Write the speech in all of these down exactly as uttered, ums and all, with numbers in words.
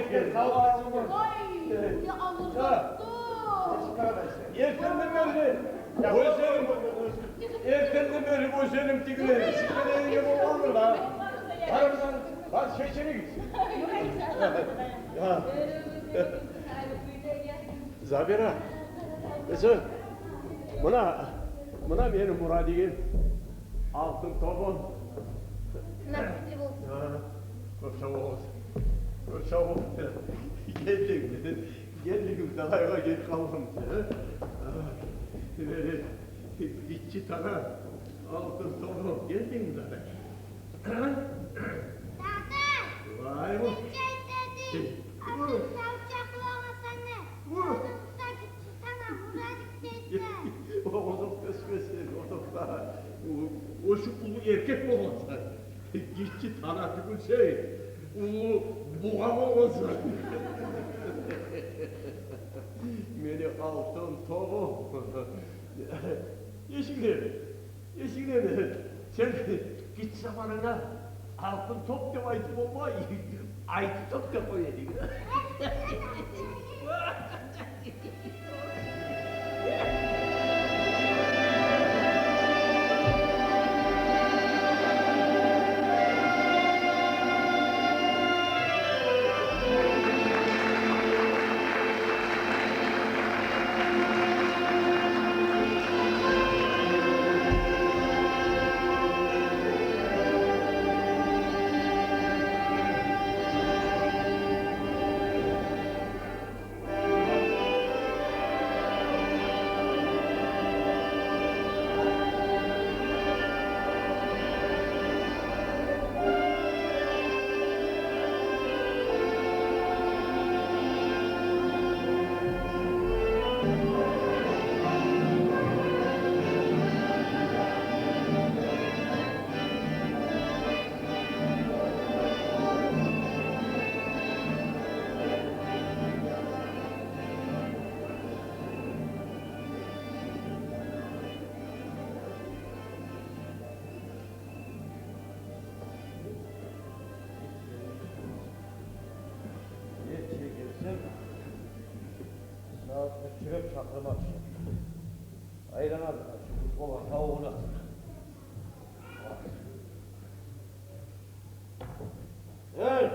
Ой, я алгъасапты. Эртенден берли оьзлерим, эртенден берли оьзлерим тигилер сизге де болгъандыр да. Барыбыздан бар чечеригиз. Забира, къызым, муна, муна мени Мурадигим, алтын тобум. Насипли болсун. Гьа, кёп сав бол. Кёп сав бол. Гелдинг. Гелдинг, далайгъа гелип къалдым. Гьа? Бери, гиччи тана, алтын тобум, гелдинг, далай. Дада, вай, сен чайт дединг. Алтын савчакълама сени. Вай. Ону да гиччи тана Мурадик дейди. Озокъ, кёс, кёс, озокъ да. О, о шу уллу эркек болгъансан. Гиччи тана тюгюл сен, уллу бугъа болгъансан. Мени алтын тобум. Эсингдеми? Эсингдеми? Сен гиччи заманынгда алтын топ деп айтып болмай, айтып топ деп къоя эдинг. Нече гелсем, сагьат бир чюрек чакъырым атышып. Айланады, чюгюрюп болгъан тавугъун атып. Эй!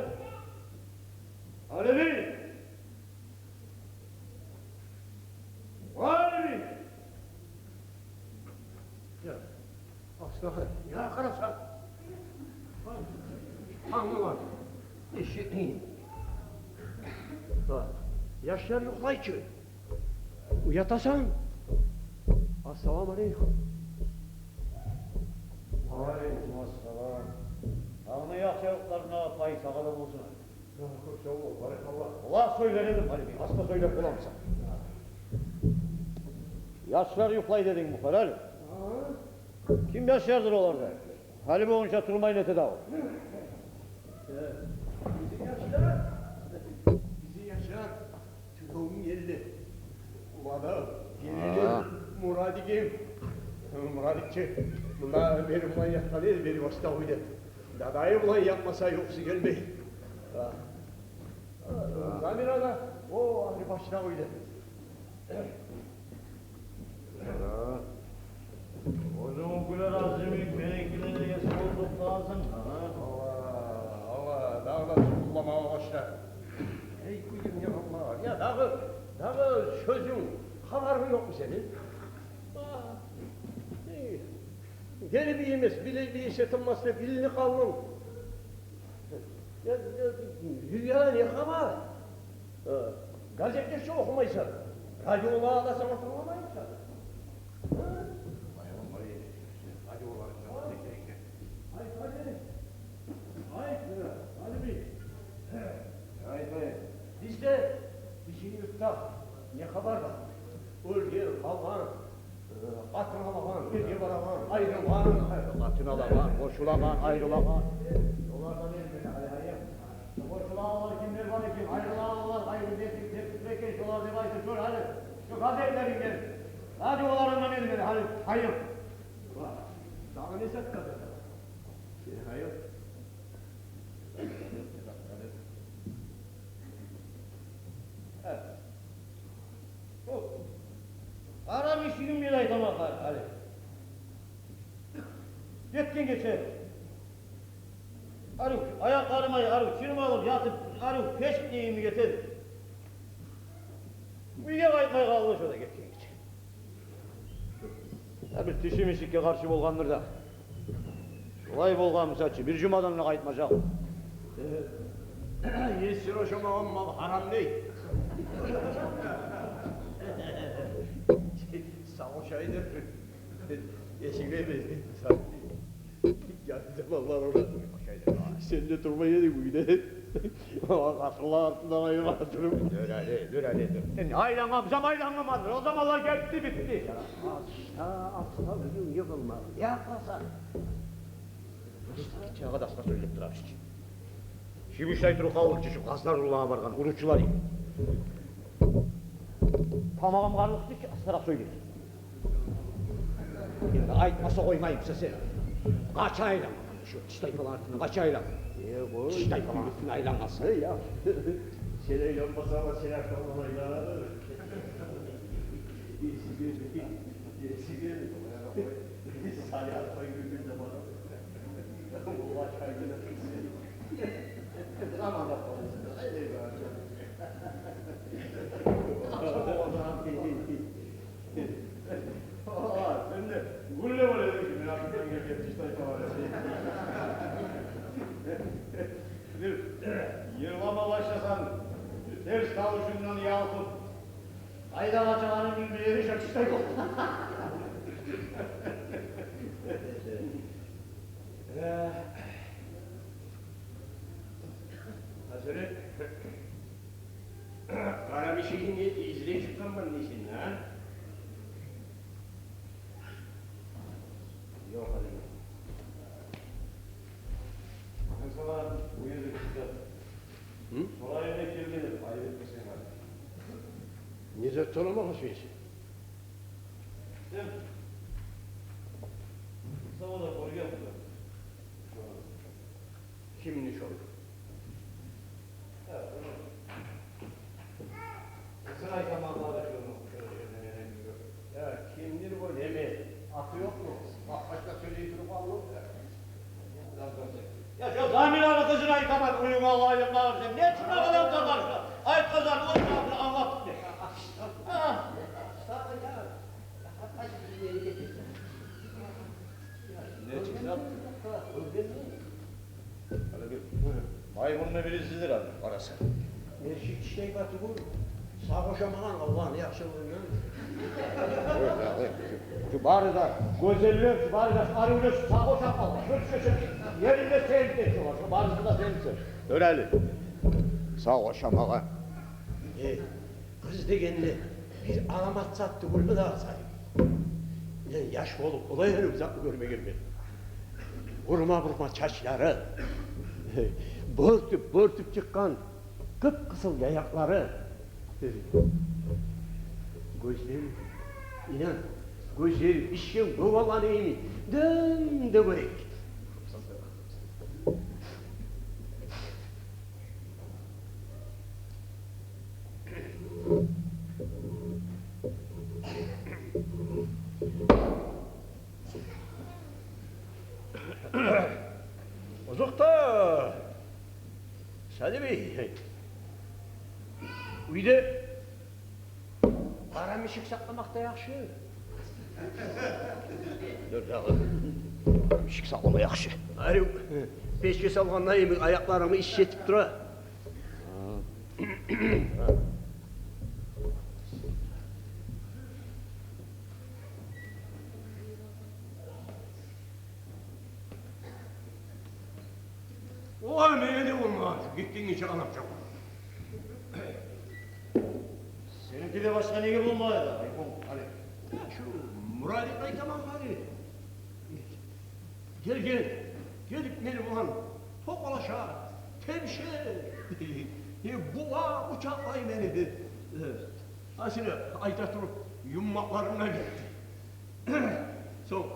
Алиби! Алиби! Я, аслахы, я къараса. Тангмы бар? Эшитмейим. Яшлар юхлай чы. Уятасан. Ассаламу алейкум. Ва алейкум ассалам. Тангны яхшылыкъларына пай сагъа да болсун. Кёп сав бол, баракалла. Валлагь, сёйлер эдим, Алиби, аста сёйлеп боламысан? Яшлар юхлай дединг, бу къадар. Ким яшлардыр олар да? Гьали болгъунча турмай нете дагъы. Бизин яшлар, бизин яшлар тюнегюн гелди. Улада, гелди. Мурадигим. Мурадикчи. Мунда бери булан ятгъан эди, бери башда уьйде. Дадайы булан ятмаса, юхусу гелмей. Гьа. Замира да, о, али башда уьйде. Оьзюнг гюлер аз йимик, меникинден де эс болуп токътагъансанг. Алла, Алла, дагъы да сукъурламагъа башла. Эй, уьюм, я Алла, я дагъы, дагъы сёзюнг, хабарынг ёкъму сени? Гелип иймес, билип иймес, этилмес деп илинип къалдынг. Я, я, дюньяда не хабар? Газетлер чи охумайсан, радиоланы да сама тынгламайсан. Ай, ай, ай, ай, ай, ай. Бизде, бизин юртда не хабар бар? Оьлген, къалгъан, къатын алагъан, эрге барагъан, айрылагъан. Къатын алагъан, къошулагъан, айрылагъан. Олардан энди гьали, гьали. Къошулагъанлар кимлер бар экен, айрылагъанлар къайсы, не, не, не экен шолар деп айтып, гёр гьали. Шу газетлерингден, радиоларынгдан энди гьали, гьайыр. Дагъы не зат газет? Гьайыр. Къара мишигим, мен айтаман, къара, гьали. Гетген гече. Арив, аякъларым ай, арив, чырмалып ятып, арив, пешик йимик этеди. Уьйге къайтмай къалды шо да гетген гече. Я бир тиши мишикге къаршы болгъандыр да. Шолай болгъан буса чы, бир жумадан да къайтмажакъ. Э, есир ошамагъан мал гьарам дей. Сагъа ошайдыр. Эсингдеми? Ярты заманлар ону. Сен де турмай эдинг уьйде. Къатынлар артындан айрыла туруп. Дюр гьали, дюр гьали, дюр. Сен айлангъан, бизем айлангъанмандыр. О заманлар гетди, битди. Аста, аста, уьюнг йыгъылма. Якъласа. Чагъы да аста сёйлеп турабыз чы. Шимиштай туруп къалды чы шу къазлар урлагъа баргъан уручулар йимик. Тамагъым къарлыкъды чы, астаракъ сёйле. Энни айтмаса къоймаймысан сен. Къач айлан. Шу тиштайпаланы артындан къач айлан. Э, къой. Тиштайпаланы артындан айлангъансан. Э, я. Сен айланмасанг, сен артындан айланар. Сен артындан айлангъан заман. Сен де гюллеп оьлесен, мен артындан гелген тиштайпа бар. Бир йырлама башласанг, бир терс тавушунгдан ялкъып, къайда къачагъанынг билмей, эришип тиштайпа. Э, Гьазирет, къара мишигингни излей чыкъгъанман дейсен, а? Ёкъ, гьали. Мен сагъа бу ерде чыкъгъан. Гьы? Сорайым деп гелген эдим, айып этмесенг гьали. Не зат сорамагъа сюесен? Сен савада гёрген буса. Кимни шо? Сен айтаман бары шону, шо ерде мени гёр. Я, кимдир бу, неме? Аты ёкъму? Башгъа сёйлей туруп къалды. Я, шо Замираны къызын айтаман, уьюнге алайым багъар, сен не чынагъан адамсан бар шо? Айт, къызым, ону англат. А. Не чыкъса? Гьали бир маймунну бирисидир гьали, къараса. Мен ши тиштайпа тюгюл, сагъа ошамагъан, Аллагьны яхшылыгъындан. Шу бары да гёзеллер, шу бары да аривлер сагъа ошап къалгъан. Гёч, гёч, гёч. Еринде сен де шулар, шу барысы да сенсен. Гёр гьали. Сагъа ошамагъан. Э, къыз дегенде бир аламат зат тюгюлмю дагъы, Салим? Мен яш болуп, олай гьали затны гёрмегенмен. Бурма-бурма чачлары, бёртюп-бёртюп чыкъгъан къып-къызыл яякълары, гёзлери, инан, гёзлери бишген гёк аланы йимик дем-дёгерек. Озокъда, Салим, уьйде къара мишик сакъламакъ да яхшы. Дюр дагъы. Къара мишик сакълама яхшы. Арив, пешге салгъанда йимик аякъларынгны иш этип тура. Олай мени де болмады, гетген гече анам чакъы. Сеники де башгъа неге болмады да, айкон, гьали? Я, шу Мурадикъны айтаман гьали. Гелген, гелип мени булан токъалаша, тебише, э, бугъа, къучакълай мени. Э, гьасили, айта туруп, юммакъларым да гетди. Сонг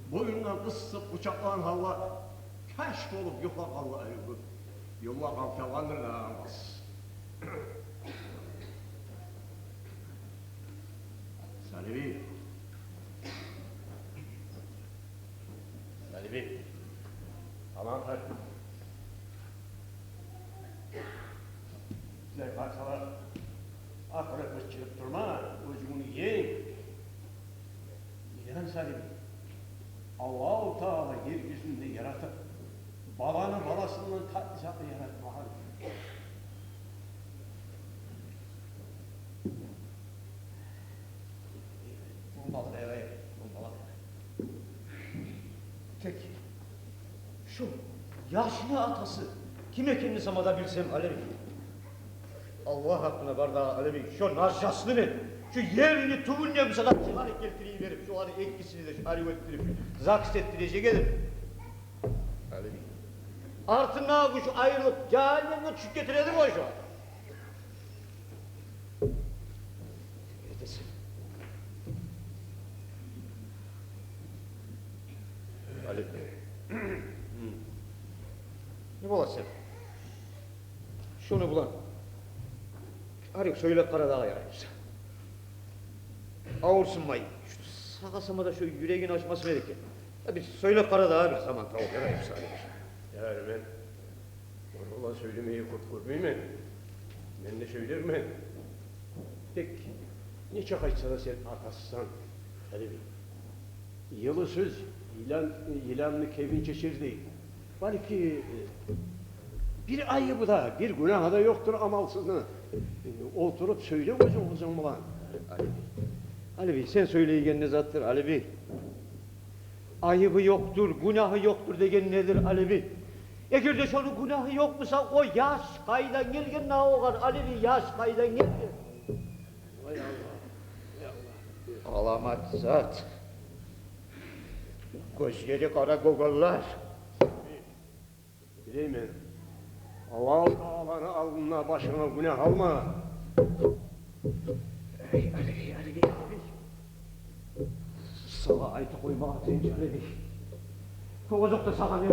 боюндан къысып къучакълагъан гьалда каш болуп юхлап къалды. Ёлда къалып чалгъандыр да, алмас. Сали. Алиби. Алиби. Аман къарт. Сен къаркъара акъырып къычырып турма, оьзюнгню енг. Илан Салим. Аллагьу Таала ер юзюнде яратып, баланы баласындан татли затны яратмагъан. Болмагъыр, ярай, болмагъыр. Тек шу яшны атасы ким экенни сама да билсем, Алиби. Аллагь гьакъына бар дагъы, Алиби, шо нажасны мен шу ерни тюбюнден буса да чыгъарып гелтирип йиберип, шоланы экисин де шу арив этдирип, загс этдирежек эдим. Алиби. Артындагъы гюч айрылып, жагьаннемге тюшюп гетер эди гьой шо. Этесен. Алиби. Не боласан? Шону булан арив сёйлеп къара дагъы, ярай буса. Авурсынмай. Шу сагъа сама да шу юрегин ачмасын эди экен. Я бир сёйлеп къара дагъы, бир заман табып, ярай буса, Алиби. Ярай, мен ону булан сёйлемеге кёп гёрмеймен. Мен де сёйлермен. Тек нечакъы айтса да сен атасысан, Алиби. Йылы сёз йылан, йыланны кебин чечер дей. Балики, бир айыбы да, бир гюнагьы да ёкъдур амалсызны. Олтуруп сёйле оьзюнг къызынг булан. Алиби. Алиби, сен сёйлейген не затдыр, Алиби? Айыбы ёкъдур, гюнагьы ёкъдур деген недир, Алиби? Эгер де шону гюнагьы ёкъ буса, о яш къайдан гелген дагъы огъар, Алиби, яш къайдан гелген? Вай Аллагь, вай Аллагь. Аламат зат. Гёзлери къара гёгенлер. Билеймен. Аллагьу Тааланы алдында башынга гюнагь алма. Эй, Алиби, Алиби, Алиби. Сагъа айтып къоймагъа тынч, Алиби. Озокъда, сагъа не?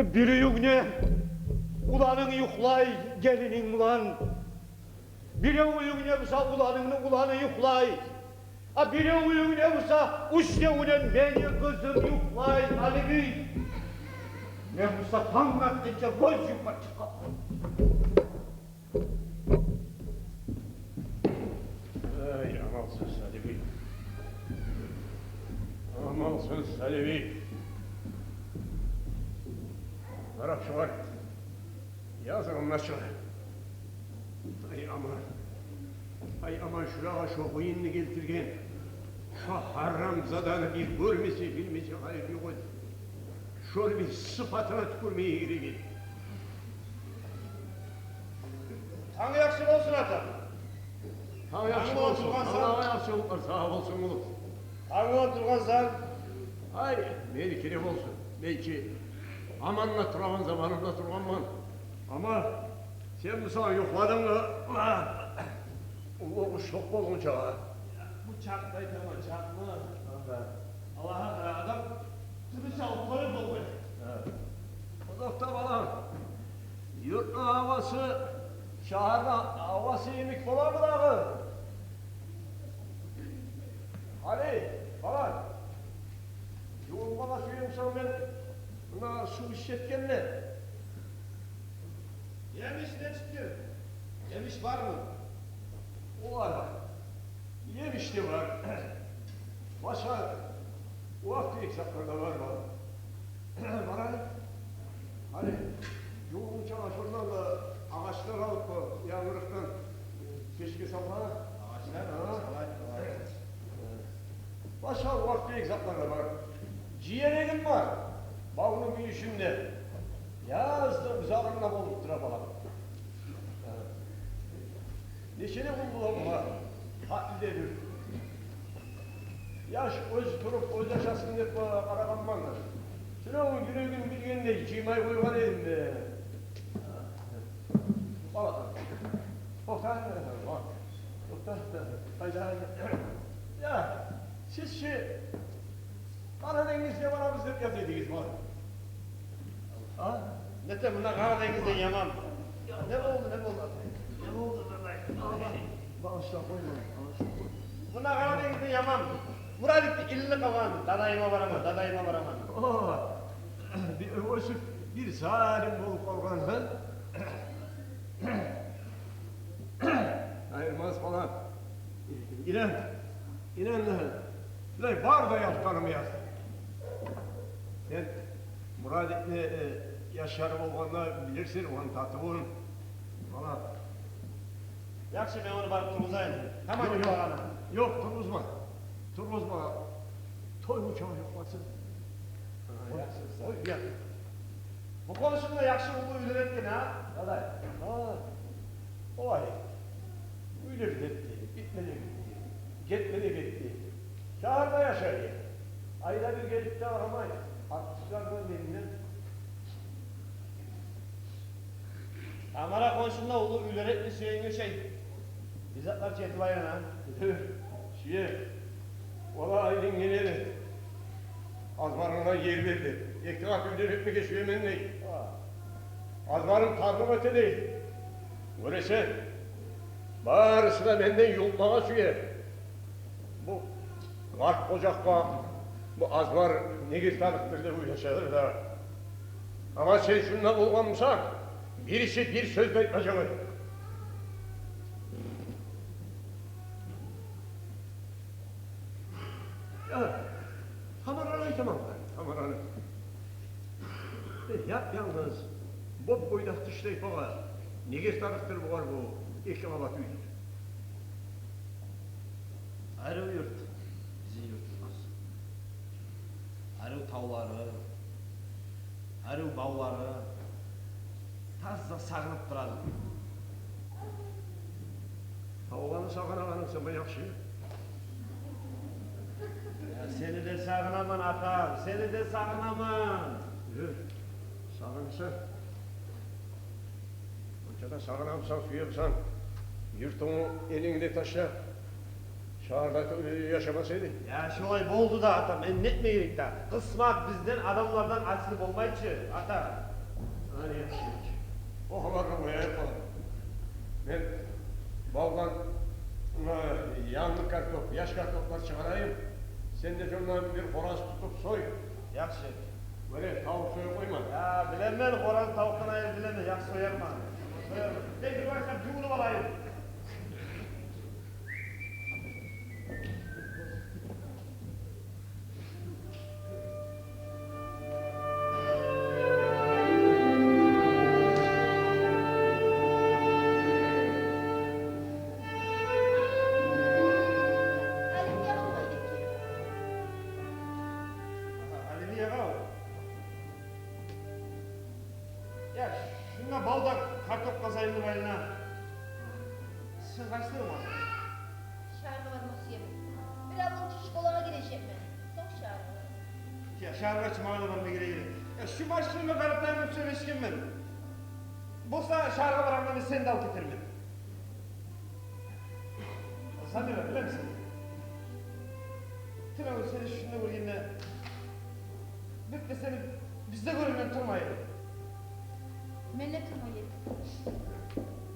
Бир уьюнгде уланынг юхлай гелининг булан. Бирев уьюнгде буса уланынгны уланы юхлай. А бирев уьюнгде буса уьчтевюнден мени къызым юхлай, Алиби. Мен буса танг атгъынча гёз юммай чыгъаман. Эй, амалсыз Алиби. Амалсыз Алиби. Къарап чыгъар. Языгъым начар. Ай аман. Ай аман, шурагъа шо къыйынны гелтирген шо гьарамзаданы бир гёрмесе, билмесе къайыр ёкъ эди. Шону бир сыпатына тюкюрмеге герек эди. Танг яхшы болсун, атам. Танг яхшы болсун. Танг яхшы болсун. Аллагь яхшы болсун, сагъ болсун, уллу. Танг болуп тургъансан. Ай, меники де болсун. Мен чи аман да турагъан заманымда тургъанман. Амма сен, мисал, юхладынгмы? Уллу къуш шокъ болгъунча. Бу чакъны айтаман, чакъны. Аллагьгъа къара, адам тыныш алып къоюп болмай. Озокъда, балам, юртну гьавасы шагьарны гьавасы йимик боламы дагъы? Гьали, балам, ювунмагъа сюемсен, мен муна сув ичсетгенде. Емиш нечикдир? Емиш бармы? Олар бар. Емиш де бар. Башгъа вакътилик затлар да бар, балам. Барайыкъ. Гьали ювунгъунча шондан да агъачлар алып, янгырыкъдан, э, печге салгъан. Агъачлар? Гьа. Салайыкъ, салайыкъ. Башгъа вакътилик затлар да бар. Жиерегим бар. Бавну мюйюшюнде. Язда узагъында болуп тура, балам. Нече де къул бола бугъар, гьатли де бир. Яш оьзю туруп, оьзю ашасын деп къарагъанман да. Шону юрегин билгендей жыймай къойгъан эдим де. Бала, токъта, токъта, къайда? Я, сиз чи Къара денгизге барабыз деп яза эдигиз, бала. А? Нете, муна Къара денгизден яман. Не болду, не болду? Не болду, дагъы? Багъышла, къоймагъыз, багъышла, къоймагъыз. Муна къара дегиз де, яман. Мурадикни илинип къалгъан. Дадайыма бараман, дадайыма бараман. О, бир оьсюп, бир залим болуп къалгъан, гьа? Айырмас, балам. Инан, инан, булай бар да ялкъгъаным яз. Сен Мурадикни, э, яшлары болгъанда билирсен ону татывун, балам. Яхшы, мен ону барып тургъузайым. Таман. Ёкъ, ёкъ. Ёкъ, тургъузма. Тургъузма. Той учагъы ёкъ болсун. Гьа, яхшы, къой, бу якъгъа. Бу къоншунгда яхшы уллу уьйлер этген, гьа, дадай? Гьа. Олай. Уьйлер этди, битме де битди, гетме де гетди. Шагьарда яшай. Айда бир гелип де къарамай. Артыкъчылардан менден. Тамара къоншунг да уллу уьйлер этме сюегенге шей. Бир затлар чечип айлана. Шуе. Валлагь, айлангъан эди. Азбарынга ер берди. Эки къат уьйлер этмеге сюемен дей. Азбарым тарлыкъ эте дей. Гёресен, барысы да менден юлкъмагъа сюе. Бу къарт къожакъгъа бу азбар негер тарыкъдыр деп ойлашадыр да. Амма сен шунда болгъан бусанг, бириси бир сёз де айтмажакъ эди. Я, Тамараны айтаман, Тамараны. Э, яп-янгыз, боп-бойдакъ тиштайпагъа негер тарыкъдыр бугъар бу эки къабат уьйлер. Арив юрт бизин юртубуз. Арив тавлары, арив бавлары. Таза сагъынып турады. Тавланы сагъынагъанынг сама яхшы. Я, сени де сагъынаман, атам, сени де сагъынаман. Э, сагъынсанг, онча да сагъынамсан, сюемсен, юртунгну, элингни де ташлап, шагьарда яшамас эдинг. Я, шолай болду да, атам, энни нетме герек да. Къысмат бизден, адамлардан асили болмай чы, ата. Гьали яхшы. О хабарны къояйыкъ, балам. Мен бавдан, муна, янгы картоп, яш картоплар чыгъарайым. Сен де шондан бир хораз тутуп сой. Яхшы. Гёре, тавукъ союп къойма. Я, билемен, хораз тавукъдан айры билемен, яхшы соярман. Соярман. Мен бир башлап жувунуп алайым. Алим ягъа. Я, шунда бавда картоп къазайым деп айлана. Сен къайсы юрюйсен? Шагьаргъа барма сюемен. Бир авул чы школагъа гирежекмен. Сонг шагьаргъа. Я, шагьаргъа чы магъа да барма герек эди. Я, шу машинанг къарап тайгъан деп сёйлешгенмен. Болса, шагьаргъа барагъанда мен сени де алып гетермен. Замира, билемисен? Тюнегюн сени шунда гёргенде, бек де сени бизде гёрюнмей турмай эди. Менде турмай эди.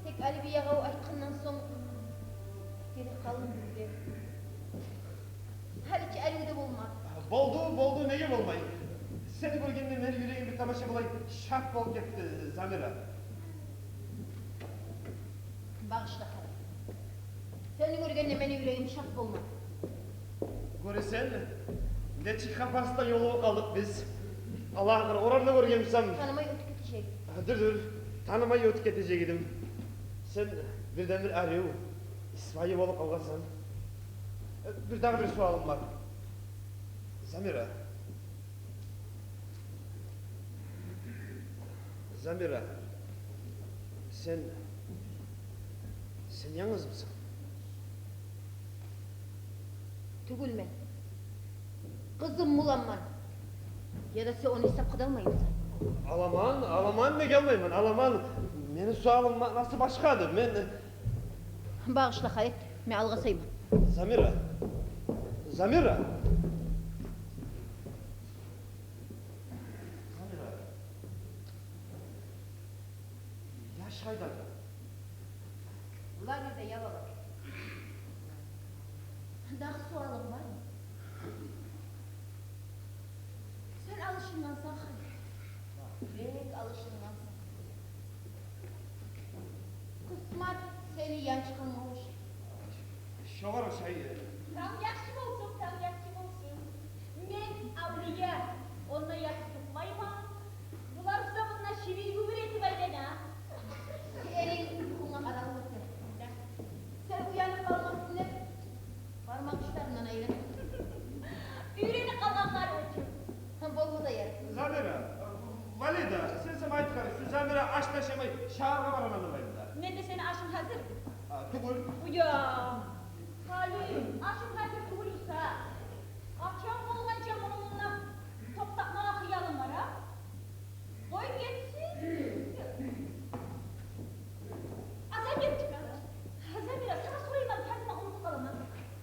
Тек Алиби ягъа айтгъандан сонг, гелип къалдым бизге. Гьали чи арив де болмады. Болду, болду, неге болмай? Сени гёргенде мени юрегим бир тамаша булай шат болуп гетди, Замира. Багъышла, къара. Сени гёргенде мени юрегим шат болмады. Гёресен, нечик хапасдан ёлугъуп къалдыкъ биз. Аллагь, къара, орамда гёрген бусам. Танымай оьтюп гетежек. Гьа, дюр, дюр. Танымай оьтюп гетежек эдим. Сен бирден-бир арив, исбайы болуп къалгъансан. Бир дагъы бир суалым бар. Замира. Замира. Сен, сен янгызмысан? Тюгюлмен. Къызым буланман. Яда сен ону гьисапгъа да алмаймысан? Аламан, аламан, неге алмайман? Аламан. Мени суалымны маънасы башгъа эди. Мен... Багъышла, Халит, мен алгъасайман. Замира. Замира. Замира. Яш къайда? Лагерьде, я бала. Дагъы суалынг бармы? Сен алышынгъансан, Халит. Бек алышынгъансан. Къысмат сени янчгъангъа ошай. Шогъар ошай. Танг яхшы болсун, танг яхшы болсун. Мен авлия, онда ятып юхлайман. Булар буса мунда шивиргювюр этип айлана. Эринг юхунга къарап олтур. Да. Сен уянып къалмасын деп, бармакъ учларындан айлан. Уьйренип къалгъан къаргъычы. Болду да ярай. Замира, Валида, сен сама айтып къара, шу Замира аш да ашамай, шагьаргъа бараман деп айтды. Неге, сени ашынг гьазирми? А, тюгюл. Уя. Халит, ашынг гьазир тюгюл буса, къачан болгъанча муну мунда токътатмагъа хыялынг бар, а? Къой гетсин. Азан гелип чыкъгъан. Замира, сагъа сорайман, тазина унутуп къаламан.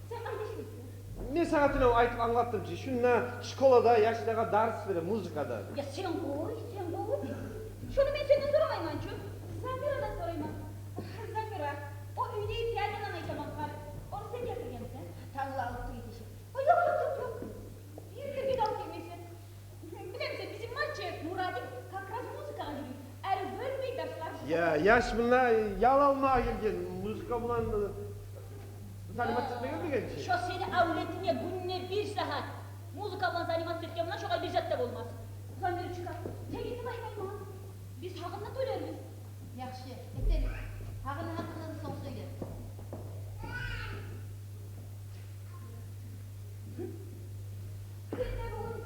Сен къайда ишлейсен? Мен сагъа тюнегюн айтып англатдым чы, шунда школада яшлагъа дарс бере, музыкадан. Я сен къой, сен къой. Шуну мен сенден сорамайман чы. Замирадан сорайман. Замира, о уьйдеги пианинону айтаман, къара. Ону сен гелтиргенмисен? Тангала алып тур, етишип. О, ёкъ, ёкъ, ёкъ, ёкъ. Бир ерге де алып гелмейсен. Билемисен, бизин мальчик Мурадик как раз музыкагъа юрюй. Ари бёлмей дарслар. Я, яш мунда ял алмагъа гелген, музыка булан, э, заниматься этмеге гелмеген чи. Шо сени авлетинге гюнде бир сагьат музыка булан заниматься этген булан шогъар бир зат да болмас. Замирочка, тек этип айтмайман. Биз гьакъында тёлербиз. Яхшы, этербиз. Гьакъында, гьакъында да сонг сёйлербиз. Сен де бугюн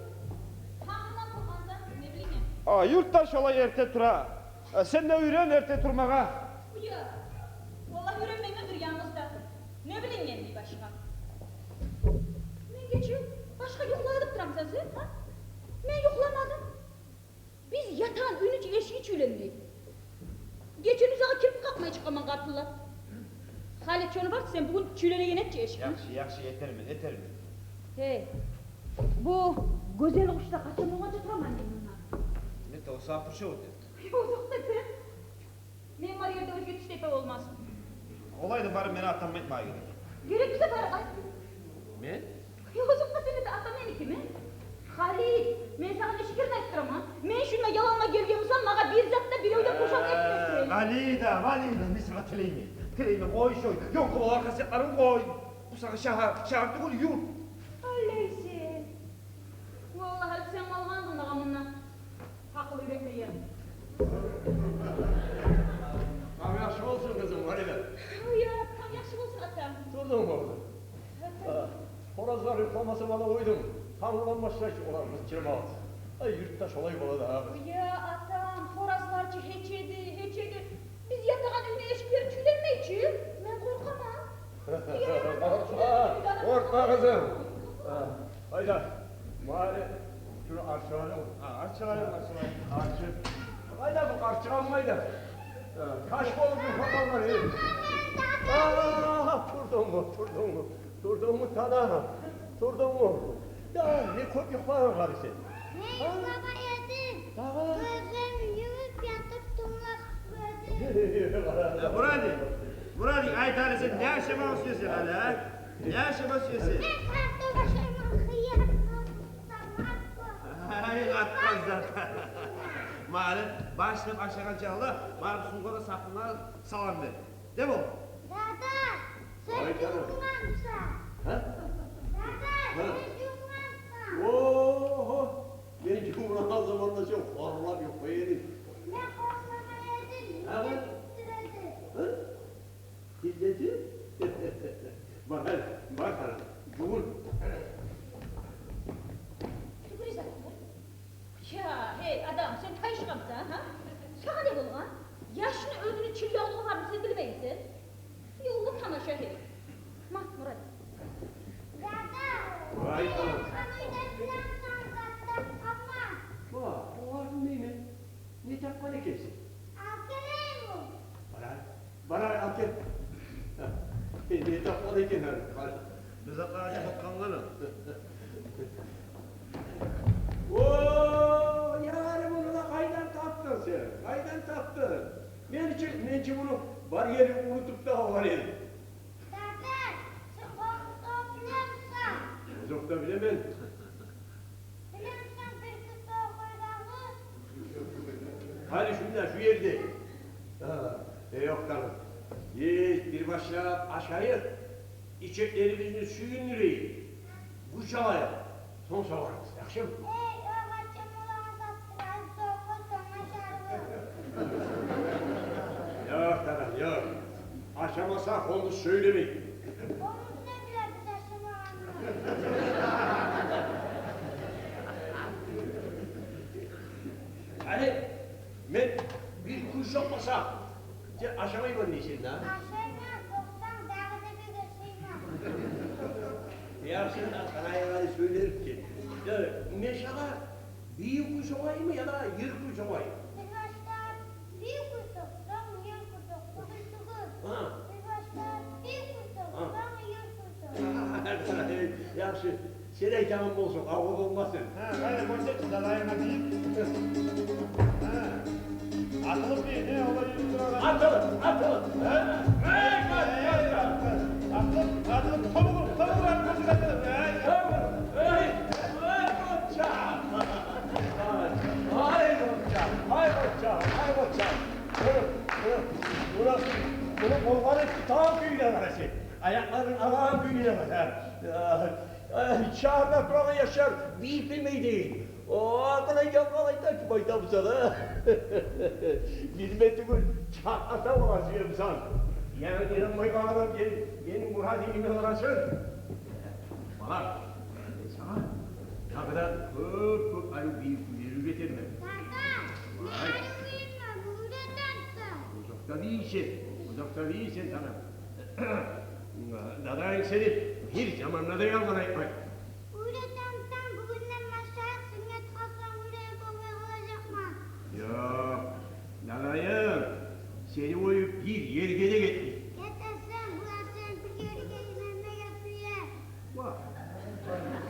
тангындан тургъансан, не билейим мен. А, юртда шолай эрте тура. А, сен де уьйрен эрте турмагъа. Уя. Валлагь, уьйренмеймен бир янгыз да. Не билейим мен бир башгъа. Мен гече башгъа юхлагъа деп турамысан сен, гьа? Мен юхламадым. Биз ятагъан уьйню чи эшиги чюйленмей. Гече узагъа кирип къакъмай чыкъгъанман къартыллап. Халит, шону барт, сен бугюн чюйленеген эт чи эшикни. Яхшы, яхшы, этермен, этермен. Гьей, бу гёзел къушда къачан болгъанча тураман мен мунда? Мен де о сагьат турча оьтем. Озокъда, сен. Мен бар ерде оьзге тиштепе болмас. Олай да барып мени атамны айтмагъа герек. Герек буса, барып айт. Мен? Озокъда, сени де атанг меникими? Халит, мен сагъа нече керен айтып тураман. Мен шунда яланма гелген бусам, магъа бир зат да бирев де къошалгъа этмесин. Валида, Валида, мен сагъа тилеймен. Тилеймен, къой шо ёнкъ болгъан кассетлеринг къой. Бу сагъа шагьар, шагьар тюгюл, юрт. Олайса. Валлагь, сен къалгъандынг магъа мунда. Гьакъыл уьйретмеге. Танг яхшы болсун, къызым, Валида. Уя, танг яхшы болсун, атам. Турдунгму? Атам. Гьа, хоразлар юхламаса, бала, къойдум. Танг булан башлай чы олар къычырмагъа. Ай, юртда шолай бола да, гьа, къыз. Уя, атам, хоразлар чы гьеч эди, гьеч эди. Биз ятагъан уьйню эшиклери чюйленмей чи. Мен къоркъаман. Къоркъма, къоркъма, къызым. Гьа, къайда? Мали, шуну арчыгъайыкъ. Гьа, арчыгъайыкъ, арчыгъайыкъ. Арчы. Къайда бу къарчыгъам, къайда? Гьа, таш болуп юхлап къалгъан, э. А, турдунгму, турдунгму, турдунгму, тана? Турдунгму? Я, не кёп юхлагъан гьали сен. Мен юхламай эдим. Дагъы? Гёзлерим юмуп ятып тынглап эдим. Э, Мурадик, Мурадик, айт гьали, сен не ашама сюесен гьали, а? Не ашама сюесен? Мен картоп ашайман, хыяр, картоп, морква. Ай, къатмаз зат. Мали, башлап ашагъанча алда, барып сувгъа да, сапунгъа салам бер. Де бол. Дада, сен жувунгъанмысан? Гьа? Дада, сен жувунгъанмысан? Ого! Мен жувунагъан заманда сен хорлап юхлай эдинг. Мен хорламай эдим. Гьа? Мен титиредим. Гьа? Титирединг? Бар, бар, бар, жувун. Тюгюл эсе. Я, гьей, адам, сен тайышгъанмысан, гьа? Сагъа не болгъан? Яшны оьзюню чил явлугъу барны сен билмеймисен? Ёллу тамаша, гьей. Ма, Мурат. Дада, вай, мен анам. Къамайда билем сагъат тапгъанман. Ва, олар билмеймен. Не тапгъан экенсен? Алып гелейимми? Барай. Барай, алып гел. Э, не тапгъан экен, гьали? Къара. Бир затлар ачып къалгъан гьали. О, яри, муну да къайдан тапдынг сен? Къайдан тапдынг? Мен чи, мен чи муну бар ерин унутуп да къалгъан эдим. Дада, Билемен. Билемисен, бир кюй сокъ дагъы. Гьали шунда, шу ерде. Гьа, э, ёкъ, къардашлар. Э, бир башлап ашайыкъ, ичеклерибизни сююндюрейик, гюч алайыкъ. Сонг согъарбыз, яхшымы? Эй, огъача молагъа сатдырайыкъ, сокъ, сонг ашарбыз. Ёкъ, къардашлар, ёкъ. Ашамаса, хомуз сёйлемей. Хомуз не биле биз ашамагъанны? Гьали мен бир кюй сокъмасам, сен ашамайман дейсен да? Ашайман, сокъсанг, дагъы да бек ашайман. Яхшы, къарайгъаны сёйлерик экен. Я, мен сагъа бийик кюй сокъайыммы яда йыр кюй сокъайым? Бир башлап бийик кюй сокъ, сонг йыр кюй сокъ. Тюгюл, тюгюл. Гьа. Бир башлап бийик кюй сокъ, гьа, сонг йыр кюй сокъ. Яхшы. Сен айтагъан болсун, авур болмасын. Гьа, къайда, гёрсет чи, дадайынга бийик. Гьа. Атылып бийик, не, олай юрюп турагъан. Атылып, атылып. Гьа? Эй, къач, къач, къач. Атылып, атылып, тобугъур, тобугъур, атылып, атылып. Эй, эй, эй, къач. Ай, къач, ай, къач, ай, къач. Муну, муну, муну къолларын тутагъан кюйюне къара сен. Аякъларын алагъан кюйюне къара. Ай, ай, шагьарда турагъан яшлар бийип билмей дей. О, къалай гел, къалай да ким айта буса да. Билме тюгюл, чакъ ата бола сюе бусанг. Яни, инанмайгъан адам гел, мени мурадым булан къарасын. Бала, мен сагъа дагъы да кёп-кёп арив бийик кюйлер уьйретермен. Дада, мен арив бийимен, уьйретемисен? Узакъда бийисен, узакъда бийисен, танам. Дадайынг сени бир заманда да ялгъан айтмай. Уьйретемисен, бугюнден башлайыкъ, сюннет къылсанг, уьйренип болмай къалажакъман. Ёкъ, дадайынг сени къоюп бир ерге де гетмей. Гетесен, булар сени бир ерге йибермеге сюе. Ва.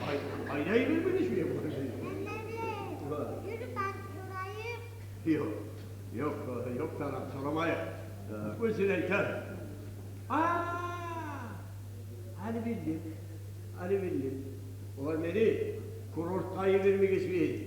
Ай, къайда йибермеге сюе булар сени? Мен не билейим. Ва. Юрю, барып сорайыкъ. Ёкъ, ёкъ, ёкъ, танам, сорамайыкъ. Э, оьзлери айтар. А, гьали билдим, гьали билдим. Олар мени курортгъа йибермеге сюе эди.